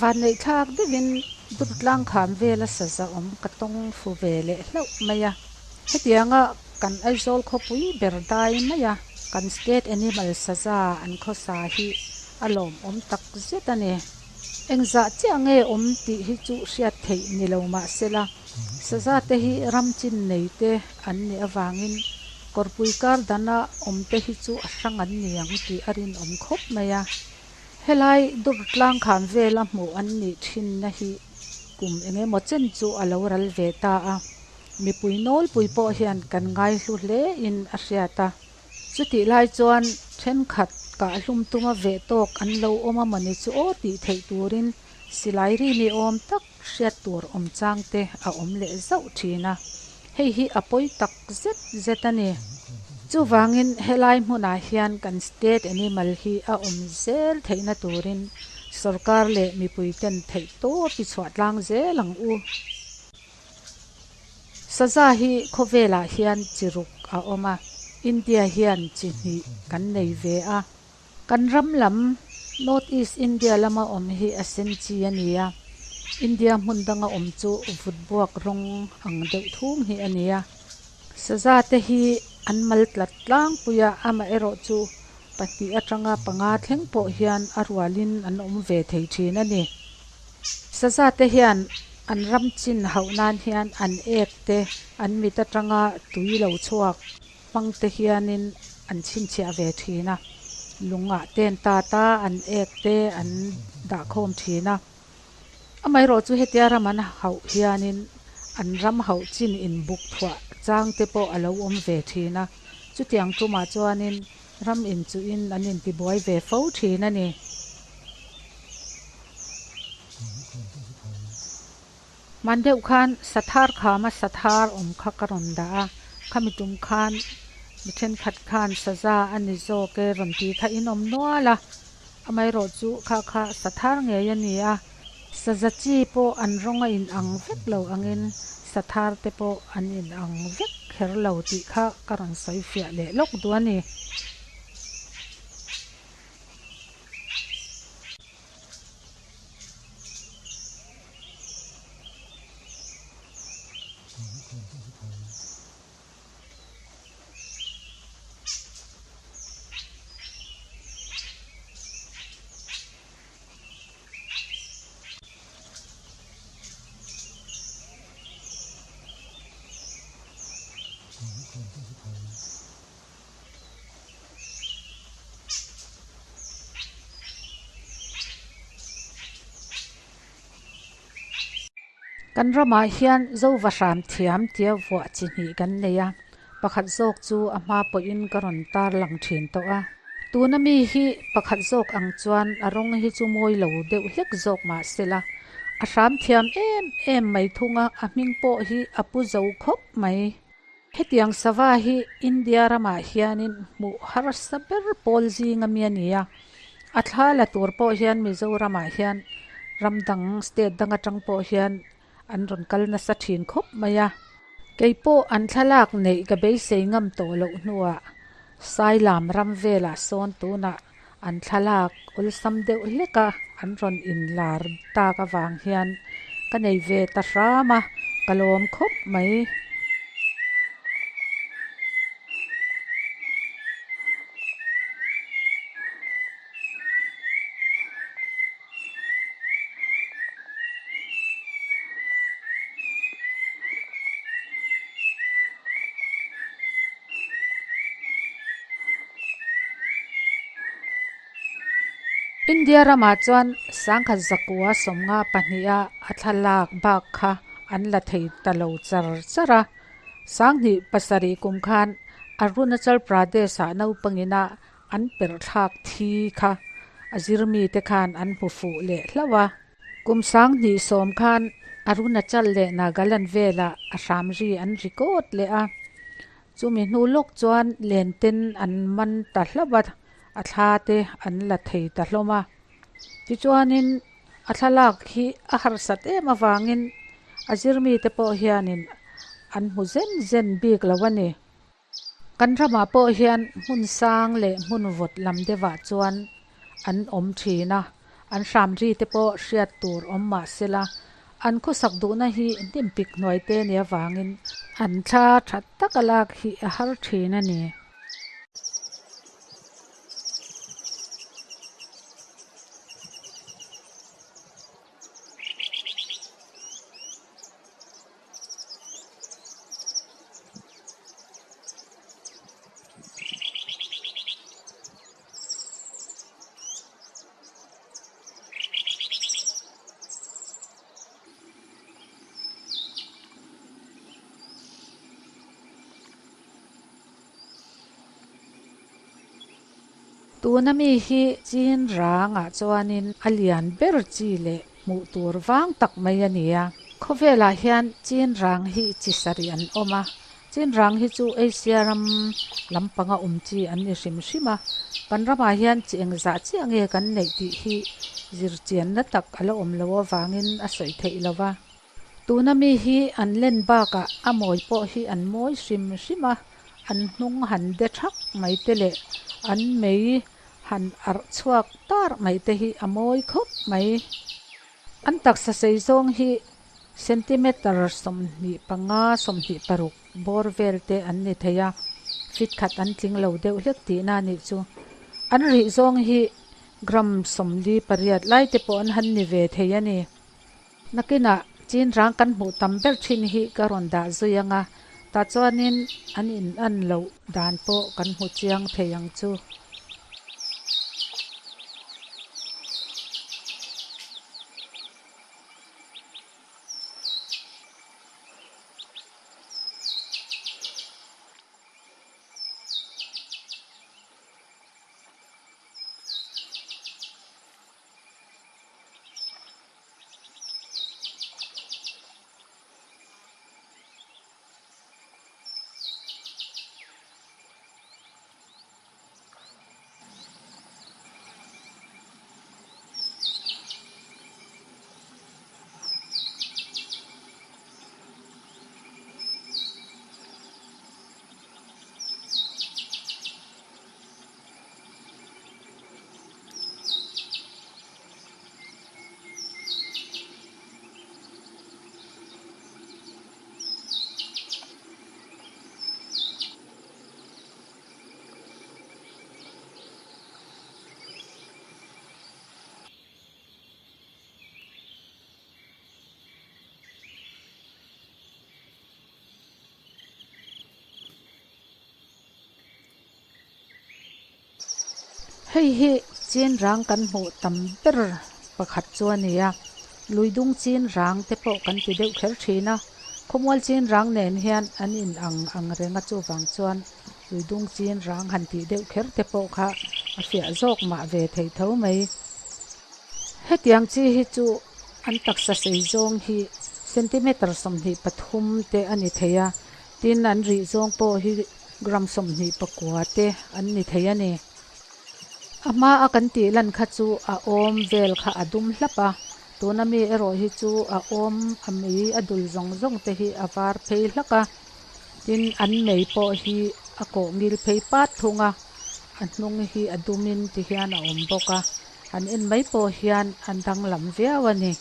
Vanneih thlak deuhin Durtlang kham vela saza awm ka tawng fu ve leh hlauh mai a. Hetianga kan Aizawl khawpui ber dai maia kan state animal saza an khawsa hi a lawmawm tak zet a ni. Engzah chiah nge awm tih hi chu hriat theih ni lo mah sela, saza te hi ram chin nei te an nih avangin kawrpui kar dana awm te hi chu a hrang an ni ang tih a rinawm khawp mai a. Helai Durtlang kham vela hmuh an nih thinna hi kum eng emaw chen chu a lo ral ve ta a, mipui nawlpui pawh hian kan ngaihlu hle in a hriat a. Chutih lai chuan thenkhat kahhlum tuma veh tawk an lo awm a mawni chu aw tih theih turin silai ri ni awm tak hriat tur awm chang te a awm leh zauh thin a, hei hi a pawi tak zet zet a ni. Chuvangin helai hmunah hian kan state animal hi a awm zel theihna turin sorkar leh mipui ten theih tawp i chhuah tlang zel ang u. Saza hi khawvelah hian chi ruk a awm a, India hian chi hnih kan nei ve a. Kan ram lam North East India lama awm hi a sen chi a ni a, India hmun danga awm chu vut buak rawng ang deuh thung hi a ni a. Saza te hi an mal tlat tlangpui a, amaherawhchu pahnih atanga panga thleng pawh hian a rualin an awm ve thei thin a ni. Saza te hian an ram chin hauh nan hian an ek te, an mit atanga tui lo chhuak hmang te hianin an chhinchhiah ve thin a, lungah ten tat a, an ek te an dah khawm thin a. Amaherawh chu hetia ram an hauh hianin an ram hauh chin inbuk thuah chang te pawh a lo awm ve thin a, chutiang tumah chuanin ram inchuhin an intibuai ve fo thin a ni. Hman deuh khan Sathar khama Sathar awm kha ka rawn dah a, khami tum khan mi thenkhat khan saza a ni zawk e rawn tih kha in awm nual a, amaherawh chu kha kha Sathar ngei a ni a, saza chi pawh an rawng a inang vek lo angin Sathar te pawh an inang vek kher lo tih kha ka rawn sawi fiah leh lawk duh a ni. Kan ramah hian Zova hram thiam tia vuah chi hnih kan nei a, pakhat zawk chu a hma pawhin ka rawn tar lang thin tawh a. Tuna mi hi pakhat zawk ang chuan a rawng hi chu mawi lo deuh hlek zawk mah sela, a hram thiam em em mai thung a, a hming pawh hi a pu zo khawp mai. Hetiang sava hi India ramah hianin hmuh harsa ber pawl zing ami a ni a, a thla la tur pawh hian Mizoramah hian ram dang state dang atang pawh hian an rawn kal nasa thin khawp mai a. Kei pawh an thlalak neih ka beisei ngam tawh loh hnuah Sailam ram velah sawn tunah an thlalak awlsam deuh hlek a an rawn inlar tak avang hian ka nei ve ta hram a, ka lawm khawp mai. India ramah chuan sangkhat zakua 52 a a thlalak bak kha an la thei ta lo char char a. 2007 kum khan Arunachal Pradesh-ah naupangina an perh thlak thi kha a zirmite khan an hmu fuh leh hlauh a. Kum 2010 khan Arunachal leh Nagaland velah a hram ri an record leh a. Chumi hnu lawk chuan lenten an man ta hlauh a, a thla te an la thei ta hlawm a. Tichuanin a thlalak hi a harsat em avangin a zirmite pawh hianin an hmu zen zen bik lo a ni. Kan ramah pawh hian hmun sang leh hmun vawt lam deuhah chuan an awm thin a, An hram ri te pawh hriat tur awm mah sela, an khawsak duhna hi hnim pik hnuai te nia vangin an thla tha taka lak hi a har thin a ni. Tuna mi hi chin rangah chuanin a lian ber chi leh hmuh tur vang tak mai a ni a. Khawvelah hian chin rang hi chi sarih an awm a. Chin rang hi chu Asia ram lampanga awm chi an ni hrim hrim a. Kan ramah hian chi engzah chiah nge kan neih tih hi zirchianna tak a la awm loh avangin a sawi theih lo va. Tuna mi hi an len bakah a mawi pawh hi an mawi hrim hrim a, an hnung han de thak mai te leh an mei han arh chhuak tar mai te hi a mawi khawp mai. An taksa sei zawng hi centimeter 25, 26 bawr vel te an ni thei a, feet khat an tling lo deuh hlek tihna a nih chu. An rih zawng hi gram 48 lai te pawh an han ni ve thei a ni. Nakinah chin rang kan hmuh tam ber thin hi ka rawn dah zui ang a, tah chuanin an in an loh dan pawh kan hmu chiang thei ang chu. Hei hi chin rang kan hmuh tam ber pakhat chu a ni a, luidung chin rang te pawh kan ti deuh kher thin a, khawmual chin rang nen hian an in ang ang reng a chuvang chuan luidung chin rang han tih deuh kher te pawh kha a fiah zawk mah ve thei tho mai. Hetiang chi hi chu an taksa sei zawng hi centimeter 23 te a ni thei a, tin an rih zawng pawh hi gram 29 te an ni thei a ni. A hma a kan tih lan kha chu a awm vel kha a dum hlap a, tuna mi erawh hi chu a awm a mei a dul zawng zawng te hi a var phei hlak a, tin an mei pawh hi a kawh ngil phei pat thung a, a hnung hi a dumin ti hian a awm bawk a, an en mai pawh hian an danglam viau a ni.